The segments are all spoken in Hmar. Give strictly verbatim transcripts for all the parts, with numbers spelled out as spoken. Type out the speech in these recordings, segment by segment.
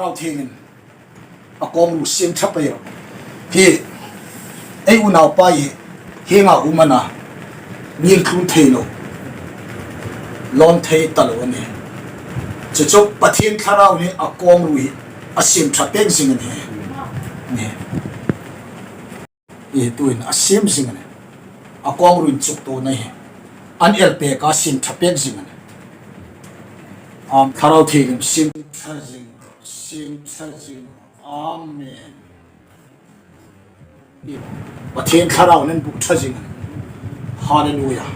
Thlarau Thienghlimin a kawngru siem ṭha pei rawh. Hi ei unaupa hi hienga um a na, ngirtlun thei lo, lawn thei ta lo a nih. Chu chu Pathien Thlarau hi a kawngru hi a siem ṭha pek zing a nih. Nih. Hi tuhin a siem zing a nih. A kawngru inchuktuona hi an el pek a, siem ṭha pek zing a nih. Am, Thlarau Thienghlim siem ṭha zing, siem ṭha zing. Amen. Hi Pathien Thlarau nen buk ṭha zing a nih. Hallelujah.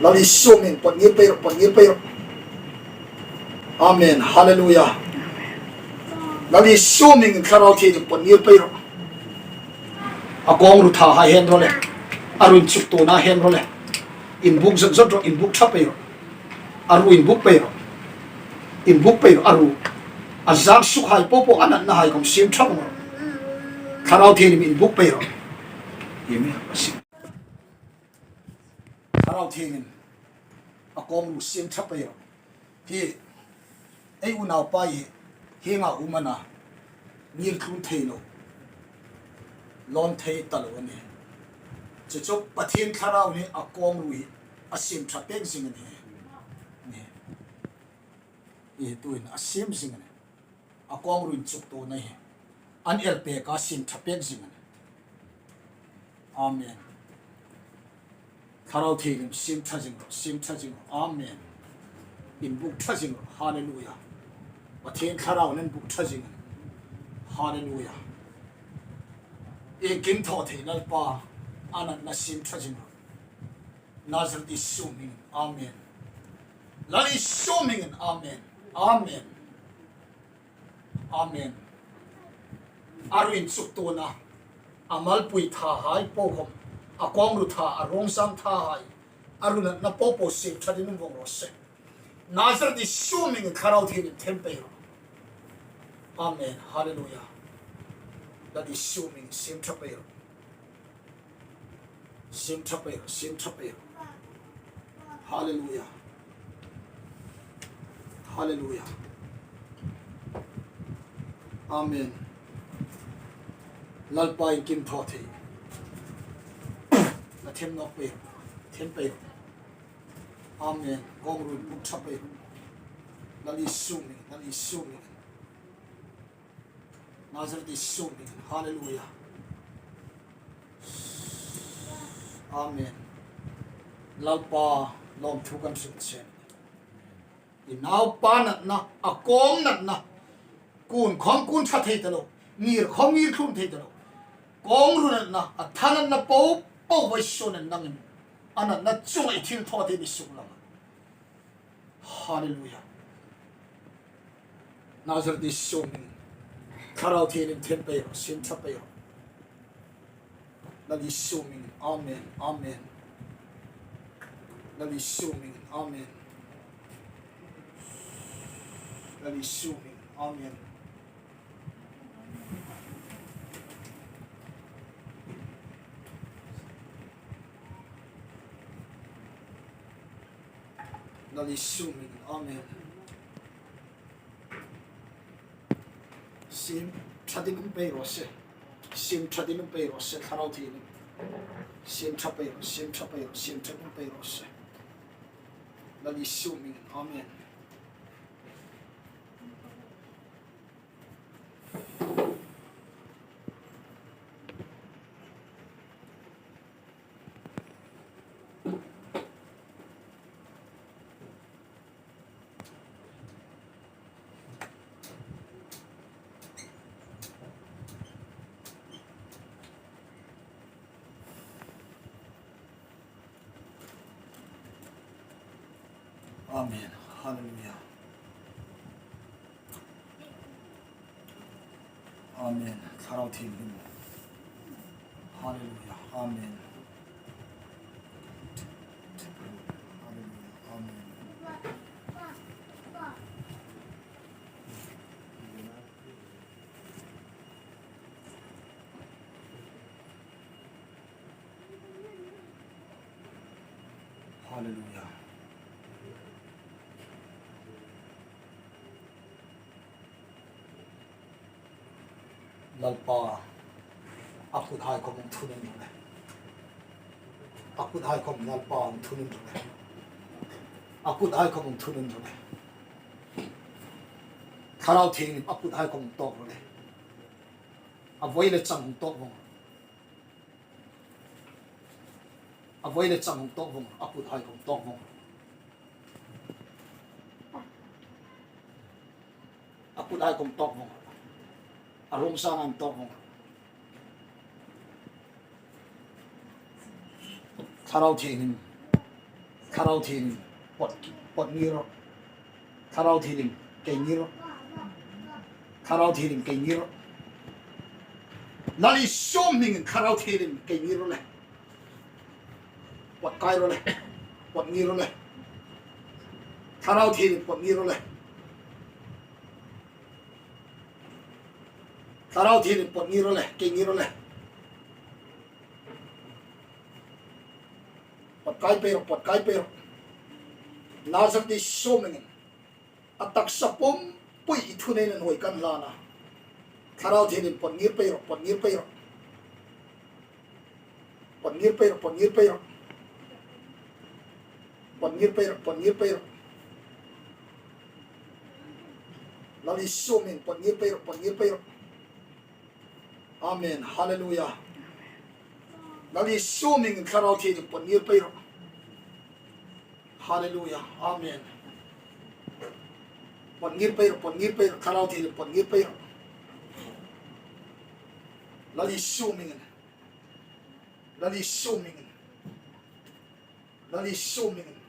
Lal Isu hmingin pawt ngir pei rawh, pawt ngir pei rawh. Amen. Hallelujah. Lal Isu hmingin Thlarau Thienghlim pawt ngir pei rawh. A kawngru tha hai hen rawh le, a ru inchuktuona hen rawh le, inbuk zot zot rawh, inbuk ṭha pei rawh. A ru inbuk pei rawh. Inbuk pei rawh, a ru. A zak suk hai po po, a natna hai khawm siem ṭha rawh. Thlarau Thienghlimin inbuk pei rawh. Amen. Thlarau Thienghlimin a kawngru siem ṭha pei rawh. Hi ei unaupa hi hienga um a na, ngirtlun thei lo, lawn thei ta lo a nih. Chu chu Pathien Thlarau hi a kawngru hi a siem ṭha pek zing a nih. Nih. Hi tuhin a siem zing a nih. A kawngru inchuktuona hi an el pek a, siem ṭha pek zing a nih. Amen. Thlarau Thienghlim siem ṭha zing rawh, siem ṭha zing rawh. Amen. Inbuk ṭha zing rawh. Hallelujah. Pathien Thlarau nen buk ṭha zing a nih. Hallelujah. Iengkim thaw thei Lalpa, a natna siem ṭha zing rawh. Nazareth Isu hmingin. Amen. Lal Isu hmingin. Amen. Amen. Amen. A ru inchuktuona, a malpui tha hai po khawm, a kawngru tha, a ruong zang tha hai, a ru natna po po siem ṭha dingin um vong raw se. Nazareth Isu hmingin Thlarau Thienghlimin them pei rawh. Amen. Hallelujah. Lal Isu hmingin siem ṭha pei rawh. Siem ṭha pei rawh, siem ṭha pei rawh. Hallelujah. Hallelujah. Amen. Lalpa, iengkim thaw thei. Nathim nawk pei rawh. Them pei rawh. Amen. Kawngru inbuk ṭha pei rawh. Lal Isu hmingin, Lal Isu hmingin. Nazareth Isu hmingin. Hallelujah. Amen. Lalpa, lawmthu kan hril che. I naupa natna, a kawng natna, kun khawm kun ṭha thei ta lo, ngir khawm ngirtlun thei ta lo, kawngru natna, a tha natna po po vawisun nangin a natna chunga i thilthaw thei ni suklang. Hallelujah. Nazareth Isu hmingin. Thlarau Thienghlimin them pei rawh, siem ṭha pei rawh. Lal Isu hmingin. Amen. Amen. Lal Isu hmingin. Amen. Lal Isu hmingin. Amen. Lal Isu hmingin. Amen. Siem ṭha dingin um pei raw se. Siem ṭha dingin um pei raw se, Thlarau Thienghlim. Siem ṭha pei rawh, siem ṭha pei rawh, siem ṭha dingin um pei raw se. Lal Isu hmingin. Amen. Amen. Hallelujah. Amen. Thlarau Thienghlim. Hallelujah. Amen. Hallelujah. Amen. Hallelujah. Lalpa, a kuthai khawm hung thun inruk le. A kuthai khawm Lalpa hung thun inruk le. A kuthai khawm hung thun inruk le. Thlarau Thienghlim a kuthai khawm hung tawk ro le. A voi le chang hung tawk vong. A voi le chang hung tawk vong. A kuthai khawm tawk vong. A kuthai khawm tawk vong. A rung sang an tawk vong. Thlarau Thienghlim, Thlarau Thienghlim, pawt, pawt ngir ro. Thlarau Thienghlim, kei ngir ro. Thlarau Thienghlim, kei ngir ro. Lal Isu hmingin Thlarau Thienghlim, kei ngir ro le. Pawt kai ro le. Pawt ngir ro le. Thlarau Thienghlim, pawt ngir ro le. Thlarau Thienghlim, pawt ngir ro le. Kei ngir ro le. Pawt kai pei ro, pawt kai pei ro. Nazareth Isu hmingin. A taksa pumpui i thuneiin a nuoi kan hlan a. Thlarau Thienghlim, pawt ngir pei ro, pawt ngir pei ro. Pawt ngir pei ro, pawt ngir pei ro. Pawt ngir pei ro, pawt ngir pei ro. Lal Isu hmingin pawt ngir pei ro, pawt ngir pei ro. Amen. Hallelujah. Lal Isu hmingin Thlarau Thienghlim pawt ngir pei ro. Hallelujah. Amen. Pawt ngir pei ro, pawt ngir pei ro, Thlarau Thienghlim pawt ngir pei ro. Lal Isu hmingin. Lal Isu hmingin. Lal Isu hmingin.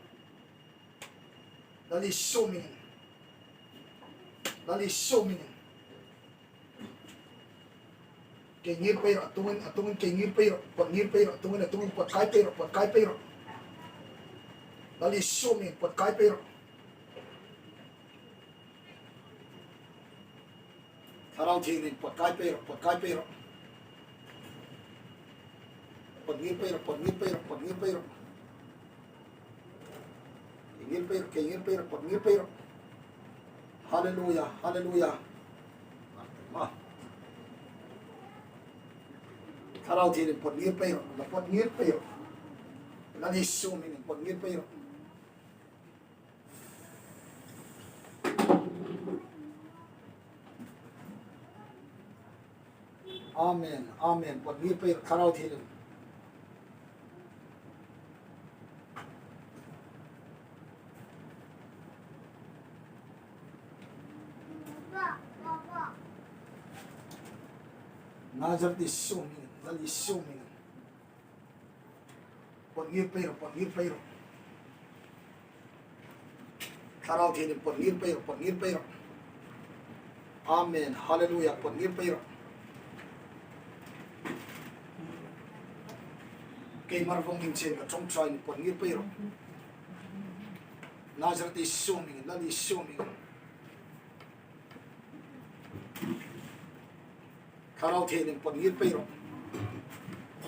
Lal Isu hmingin. Lal Isu hmingin. Kei ngir pei ro, a tungin, a tungin kei ngir pei ro, pawt ngir pei ro, a tungin, a tungin pawt kai pei ro, pawt kai pei ro. Lal Isu hmingin pawt kai pei ro. Thlarau Thienghlim pawt kai pei ro, pawt kai pei ro. Pawt ngir pei ro, pawt ngir pei ro, pawt ngir pei ro. Kei ngir pei ro, kei ngir pei ro, pawt ngir pei ro. Hallelujah, hallelujah. Ma. Thlarau Thienghlim pawt ngir pei ro, la pawt ngir pei ro. Lal Isu hmingin pawt ngir pei ro. Amen, amen. Pawt ngir pei ro, Thlarau Thienghlim. Nazareth Isu hmingin, Lal Isu hmingin. Pawt ngir pei ro, pawt ngir pei ro. Thlarau Thienghlim pawt ngir pei ro, pawt ngir pei ro. Amen. Hallelujah. Pawt ngir pei ro. Keima rawng in chen ka ṭawngṭai, pawt ngir pei ro. Nazareth Isu hmingin, Lal Isu hmingin. Thlarau Thienghlim pawt ngir pei ro.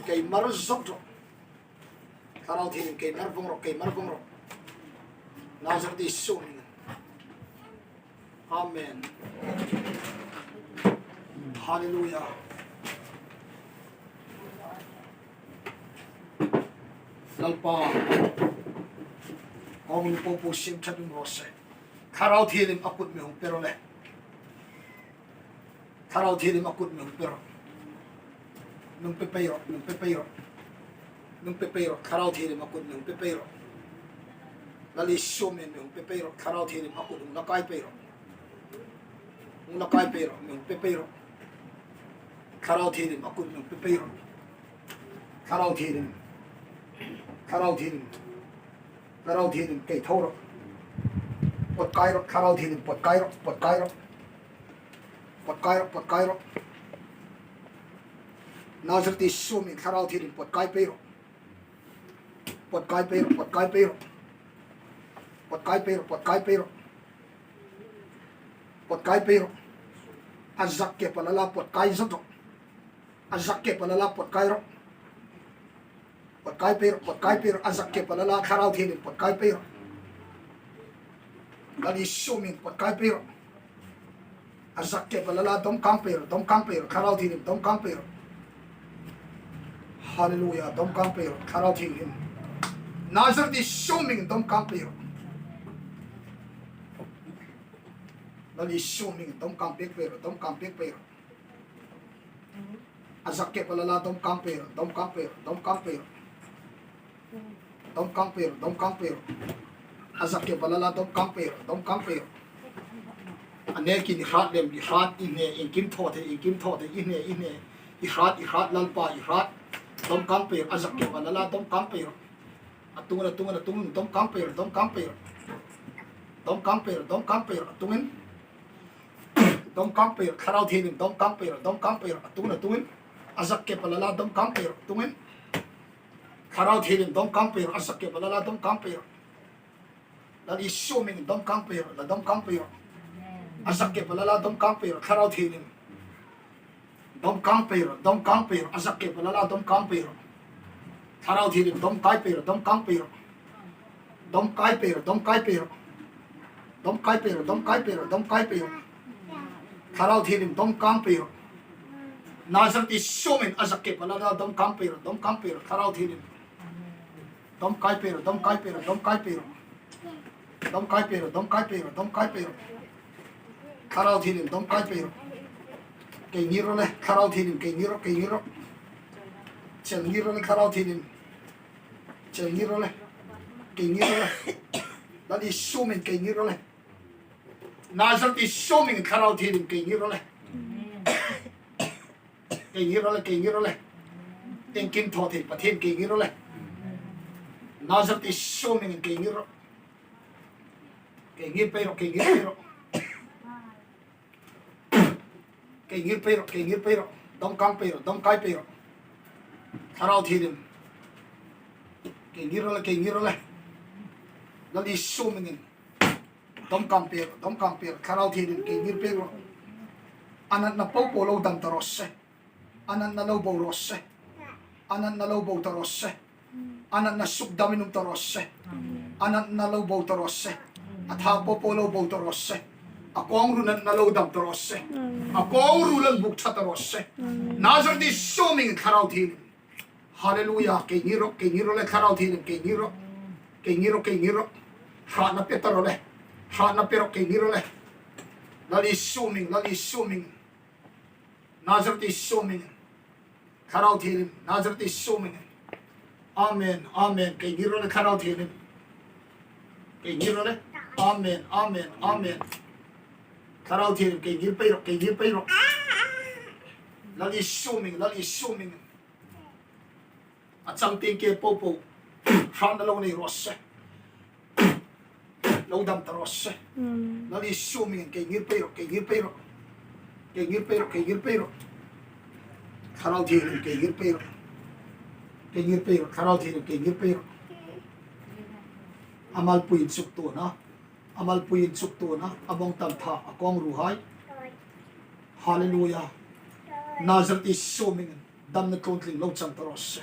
Keima rawng zok ro. Thlarau Thienghlim keima rawng ro, keima rawng ro. Nazareth Isu hmingin. Amen. Hallelujah. Lalpa. Kong lu po po sim chat um ro se. Thlarau Thienghlim a kut mi hung pe ro le. Thlarau Thienghlim a kut mi hung pe ro. Mi hung pe pei ro, mi hung pe pei ro. Mi hung pe pei ro, Thlarau Thienghlim a kut mi hung pe pei ro. Lal Isu hmingin mi hung pe pei ro, Thlarau Thienghlim a kut hung la kai pei ro. Hung la kai pei ro, mi hung pe pei ro. Thlarau Thienghlim a kut mi hung pe pei ro. Thlarau Thienghlim. Thlarau Thienghlim. Thlarau Thienghlim kei thaw ro. Pawt kai ro, Thlarau Thienghlim pawt kai ro, pawt kai ro. Pawt kai ro, pawt kai ro. Nazareth Isu hmingin Thlarau Thienghlim pawt kai pei ro. Pawt kai pei ro, pawt kai pei ro. Pawt kai pei ro, pawt kai pei ro. Pawt kai pei ro. A zak ke pa la la pawt kai zot ro. A zak ke pa la la pawt kai ro. Pawt kai pei ro, pawt kai pei ro, a zak ke pa la la Thlarau Thienghlim pawt kai pei ro. Lal Isu hmingin pawt kai pei ro. A zak kep a la la, dawmkâng pei rawh, dawmkâng pei rawh, Thlarau Thienghlim, dawmkâng pei rawh. Hallelujah, dawmkâng pei rawh, Thlarau Thienghlim. Nazareth Isu hmingin dawmkâng pei rawh. Lal Isu hmingin dawmkâng pek pei rawh, dawmkâng pek pei rawh. A zak kep a la la, dawmkâng pei rawh, dawmkâng pei rawh, dawmkâng pei rawh. Dawmkâng pei rawh, dawmkâng pei rawh. A zak kep a la la, dawmkâng pei rawh, dawmkâng pei rawh. A nekin i hrat lem, i hrat, i hne, iengkim thaw thei, iengkim thaw thei, i hne, i hne. I hrat, i hrat, Lalpa, i hrat. Dawmkâng pei rawh, a zak kep a la la, dawmkâng pei rawh. A tungin, a tungin, a tungin, dawmkâng pei rawh, dawmkâng pei rawh. Dawmkâng pei rawh, dawmkâng pei rawh, a tungin. Dawmkâng pei rawh, Thlarau Thienghlim, dawmkâng pei rawh, dawmkâng pei rawh, a tungin, a tungin. A zak kep a la la, dawmkâng pei rawh, a tungin. Thlarau Thienghlim, dawmkâng pei rawh, a zak kep a la la, dawmkâng pei rawh. Lal Isu hmingin dawmkâng pei rawh, la dawmkâng pei rawh. A zak kep a la la, dawmkâng pei rawh, Thlarau Thienghlim. Dawmkâng pei rawh, dawmkâng pei rawh, a zak kep a la la, dawmkâng pei rawh. Thlarau Thienghlim, dawmkâng pei rawh, dawmkâng pei rawh. Dawmkâng pei rawh, dawmkâng pei rawh. Dawmkâng pei rawh, dawmkâng pei rawh, dawmkâng pei rawh. Thlarau Thienghlim, dawmkâng pei rawh. Nazareth Isu hmingin a zak kep a la la, dawmkâng pei rawh, dawmkâng pei rawh, Thlarau Thienghlim. Dawmkâng pei rawh, dawmkâng pei rawh, dawmkâng pei rawh. Dawmkâng pei rawh, dawmkâng pei rawh, dawmkâng pei rawh. Thlarau Thienghlim, dawmkâng pei rawh. Kei ngir rawh le, Thlarau Thienghlim, kei ngir rawh, kei ngir rawh. Chel ngir rawh le, Thlarau Thienghlim. Chel ngir rawh le. Kei ngir rawh le. Lal Isu hmingin kei ngir rawh le. Nazareth Isu hmingin Thlarau Thienghlim, kei ngir rawh le. Kei ngir rawh le, kei ngir rawh le. Iengkim thaw thei Pathien, kei ngir rawh le. Nazareth Isu hmingin kei ngir rawh. Kei ngir pei rawh, kei ngir pei rawh. Kei ngir pei rawh, kei ngir pei rawh. Dawmkâng pei rawh, dawmkâng pei rawh. Thlarau Thienghlim. Kei ngir rawh le, kei ngir rawh le. Lal Isu hmingin. Dawmkâng pei rawh, dawmkâng pei rawh, Thlarau Thienghlim, kei ngir pei rawh. A natna po po lo dam ta raw se. A natna lo bo raw se. A natna lo bo ta raw se. A natna sukdamin um ta raw se. A natna lo bo ta raw se. A tha po po lo bo ta raw se. A kawngru natna lo dam ta raw se. A kawngru lo buk ṭha ta raw se. Nazareth Isu hmingin Thlarau Thienghlim. Hallelujah. Kei ngir rawh, kei ngir rawh le, Thlarau Thienghlim, kei ngir rawh. Kei ngir rawh, kei ngir rawh. Hratna pe ta raw le. Hratna pe rawh, kei ngir rawh le. Lal Isu hming, Lal Isu hming. Nazareth Isu hming. Thlarau Thienghlim, Nazareth Isu hming. Amen, amen. Kei ngir rawh le, Thlarau Thienghlim. Kei ngir rawh le. Amen, amen, amen. Thlarau Thienghlim, kei ngir pei rawh, kei ngir pei rawh. Lal Isu hming, Lal Isu hming. A chang tieng ke po po. Hratna lo nei raw se. Lo dam ta raw se. Lal Isu hmingin kei ngir pei rawh, kei ngir pei rawh. Kei ngir pei rawh, kei ngir pei rawh. Thlarau Thienghlim, kei ngir pei rawh. Kei ngir pei rawh, Thlarau Thienghlim, kei ngir pei rawh. A malpui inchuktuona. A malpui inchuktuona. A bawngtam tha, a kawngruhai. Hallelujah. Nazareth Isu hmingin. Damna tluontling lo chang ta raw se.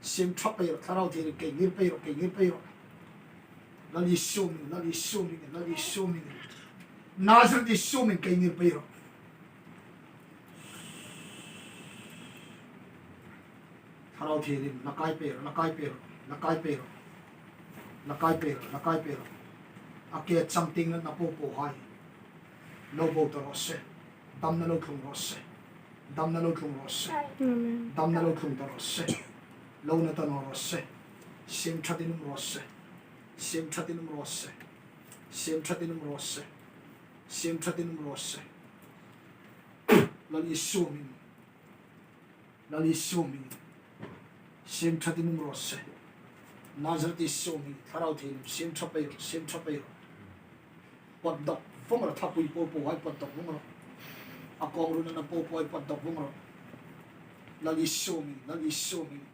Siem ṭha pei rawh, Thlarau Thienghlim, kei ngir pei rawh, kei ngir pei rawh. Lal Isu hming, Lal Isu hming, Lal Isu hming. Nazareth Isu hming kei ngir pei rawh. Thlarau Thienghlim, la kai pei rawh, la kai pei rawh, la kai pei rawh. La kai pei rawh, la kai pei rawh. A ke chang tieng natna po po hai. Lo bo ta raw se. Damna lo tlung raw se. Damna lo tlung raw se. Damna lo tlung ta raw se. Lo na ta naw raw se. Siem ṭhatin um raw se. Siem ṭhatin um raw se. Siem ṭhatin um raw se. Siem ṭhatin um raw se. Lal Isu hming. Lal Isu hming. Siem ṭhatin um raw se. Nazareth Isu hming. Thlarau Thienghlim, siem ṭha pei rawh, siem ṭha pei rawh. Patdawk vawng rawh, thapui po po hai patdawk vawng rawh. A kawngru natna po po hai patdawk vawng rawh. Lal Isu hming, Lal Isu hming.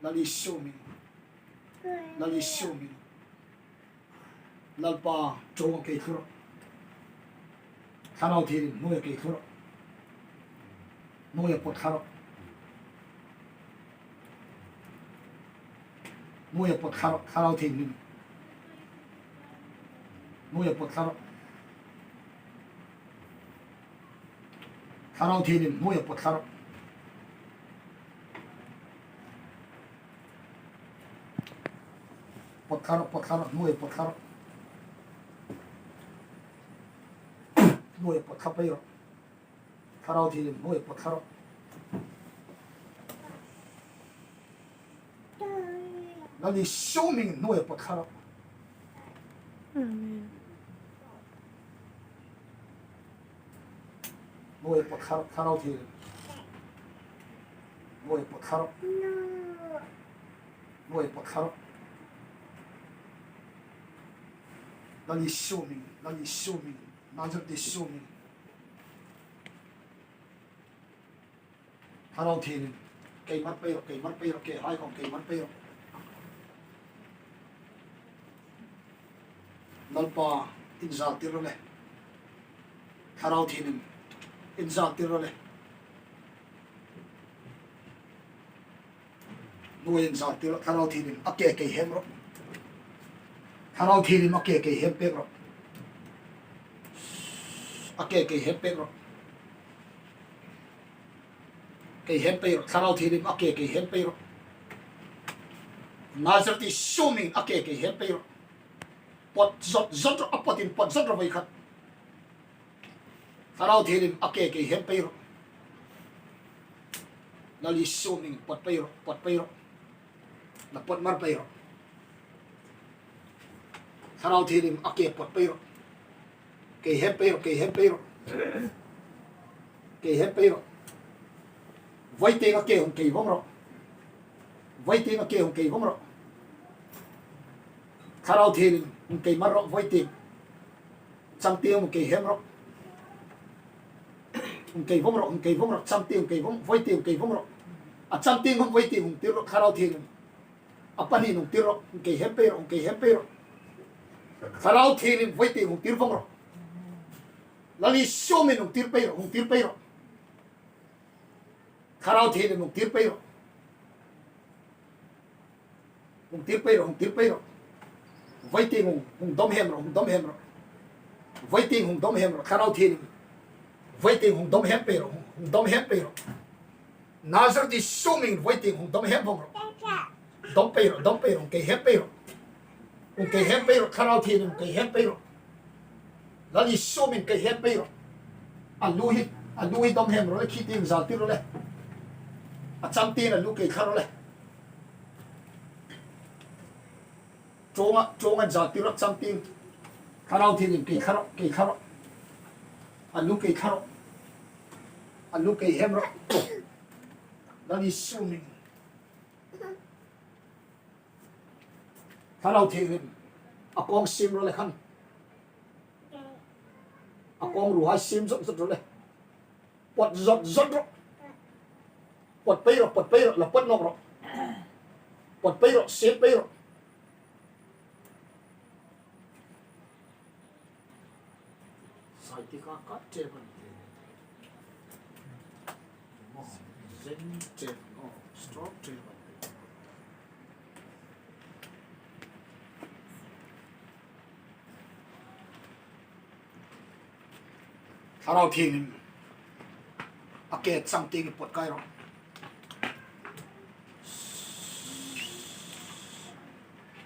Lal Isu hming. Lal Isu hming. Lalpa, ṭawng kei thlu rawh. Thlarau Thienghlim, hnuoia kei thlu rawh. Hnuoia pawt thla rawh. Hnuoia pawt thla rawh, Thlarau Thienghlim. Hnuoia pawt thla rawh. Thlarau Thienghlim, hnuoia pawt thla rawh. Pawt thla rawh, pawt thla rawh, hnuoia pawt thla rawh. Hnuoia pawt thla pei rawh. Thlarau Thienghlim, hnuoia pawt thla rawh. Lal Isu hmingin hnuoia pawt thla rawh. Amen. Hnuoia pawt thla rawh, Thlarau Thienghlim. Hnuoia pawt thla rawh. Hnuoia pawt thla rawh. Lal Isu hmingin, Lal Isu hmingin, Nazareth Isu hmingin. Thlarau Thienghlim, kei mar pei rawh, kei mar pei rawh, kei hai khawm kei mar pei rawh. Lalpa, inzaltir rawh le. Thlarau Thienghlim, inzaltir rawh le. Hnuoia inzaltir rawh, Thlarau Thienghlim, a ke kei hem rawh. Thlarau Thienghlim, a ke kei hem pek rawh. A ke kei hem pek rawh. Kei hem pei rawh, Thlarau Thienghlim, a ke kei hem pei rawh. Nazareth Isu hmingin a ke kei hem pei rawh. Pawt zot zot rawh, a pawtin pawt zot rawh voi khat. Thlarau Thienghlim, a ke kei hem pei rawh. Lal Isu hmingin pawt pei rawh, pawt pei rawh. La pawt mar pei rawh. Thlarau Thienghlim, a ke pawt pei rawh. Kei hem pei rawh, kei hem pei rawh. Kei hem pei rawh. Voi tieng a ke hung kei vawng rawh. Voi tieng a ke hung kei vawng rawh. Thlarau Thienghlim, hung kei mar rawh, voi tieng. Chang tieng hung kei hem rawh. Hung kei vawng rawh, hung kei vawng rawh, chang tieng hung kei vawng, voi tieng hung kei vawng rawh. A chang tieng khawm voi tieng hung tir rawh, Thlarau Thienghlim. A pahni hung tir rawh, hung kei hem pei rawh, hung kei hem pei rawh. Thlarau Thienghlim, voi tieng hung tir vawng rawh. Lal Isu hmingin hung tir pei rawh, hung tir pei rawh. Thlarau Thienghlim, hung tir pei rawh. Hung tir pei rawh, hung tir pei rawh. Voi tieng hung, hung dawm hem rawh, hung dawm hem rawh. Voi tieng hung dawm hem rawh, Thlarau Thienghlim. Voi tieng hung dawm hem pei rawh, hung, hung dawm hem pei rawh. Nazareth Isu hmingin voi tieng hung dawm hem vawng rawh. Dawm pei rawh, dawm pei rawh, hung kei hem pei rawh. Hung kei hem pei rawh, Thlarau Thienghlim, hung kei hem pei rawh. Lal Isu hmingin kei hem pei rawh. A lu hi, a lu hi dawm hem rawh le, khi tieng inzaltir rawh le. A chang tieng a lu kei thla rawh le. Ṭawnga, ṭawnga inzaltir rawh, chang tieng. Thlarau Thienghlim, kei thla rawh, kei thla rawh. A lu kei thla rawh. A lu kei hem rawh. Lal Isu hmingin. Thlarau Thienghlim, a kawng siem rawh le khan. A kawng ruhai siem zot zot rawh le. Pawt zot zot rawh. Pawt pei rawh, pawt pei rawh, la pawt nawk rawh. Pawt pei rawh, siem pei rawh. Sciatica ka ṭep an ti. Mo, zen ṭep, mo, stroke ṭep an ti. Thlarau Thienghlim, a ke chang tieng pawt kai rawh.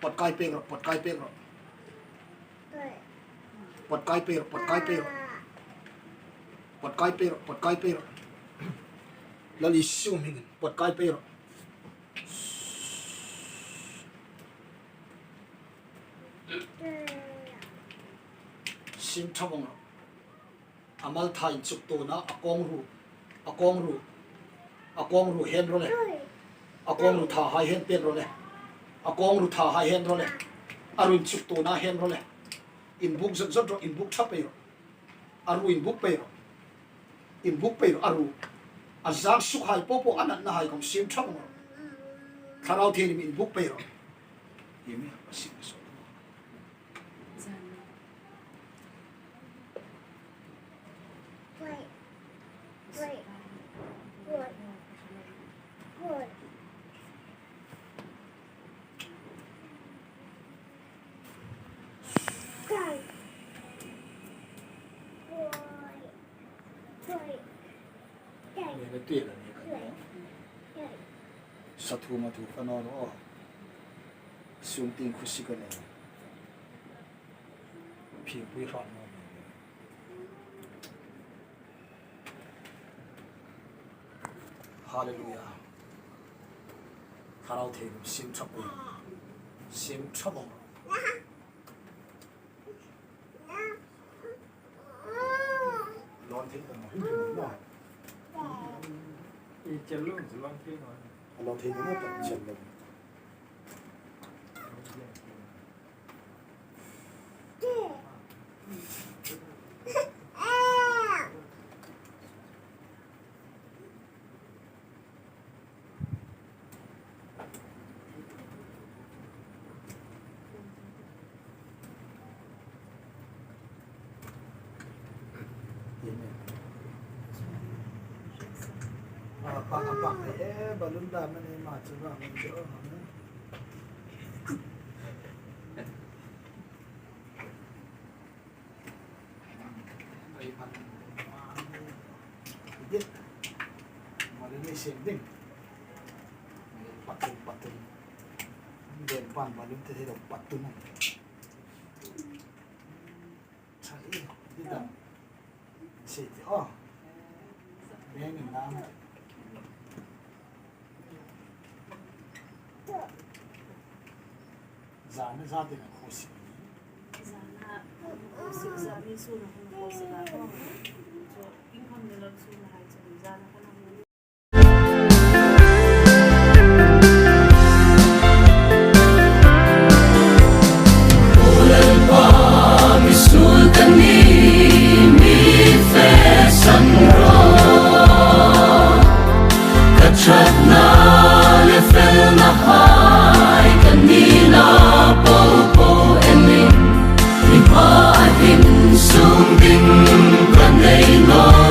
Pawt kai pek rawh, pawt kai pek rawh. Pawt kai pek rawh, pawt kai pek rawh. Pawt kai pek rawh, pawt kai pek rawh. Lal Isu hmingin pawt kai pek rawh. Siem ṭha vawng rawh. A mal tha inchuktuona, a kawng ru, a kawng ru, a kawng ru hem rawh le. A kawng ru thahai hem pek rawh le. A kawng ru thahai hem rawh le. A ru inchuktuona hem rawh le. Inbuk zot zot rawh, inbuk ṭha pei rawh. A ru inbuk pei rawh. Inbuk pei rawh, a ru. A zang sukhai po po, a natnahai khawm siem ṭha vawng rawh. Thlarau Thienghlim, inbuk pei rawh. Hi mi a siem so. Ti la ni ka ni. Sa thu ma thu ka naw naw. Sung ting khu si ka ni. Phi pui hran naw ni. Hallelujah. Thlarau thei sim thap. Sim thap. Lon thei ta mo, hin thei mo. I chel lo, lon thei mo. Lon thei mo ta chel lo. Apa, apa, eh, balloon da mana ma chu ba ma chu. Dik. Mari ni sing ding. Patun, patun. Den pan balloon te hilo patun. Chai, di dan. Siti, oh. Beng nam. Zana za ding a khuo si. Zana khuo si, zana suna khuo si la. Chu income ni lam suna hai chu zana kana. Lalpa, mi suol ka nih, mi fe san rawh. Ka ṭhatna le felna hai ka nina po po en in, i hmaa hin sung ding ka nei nawh.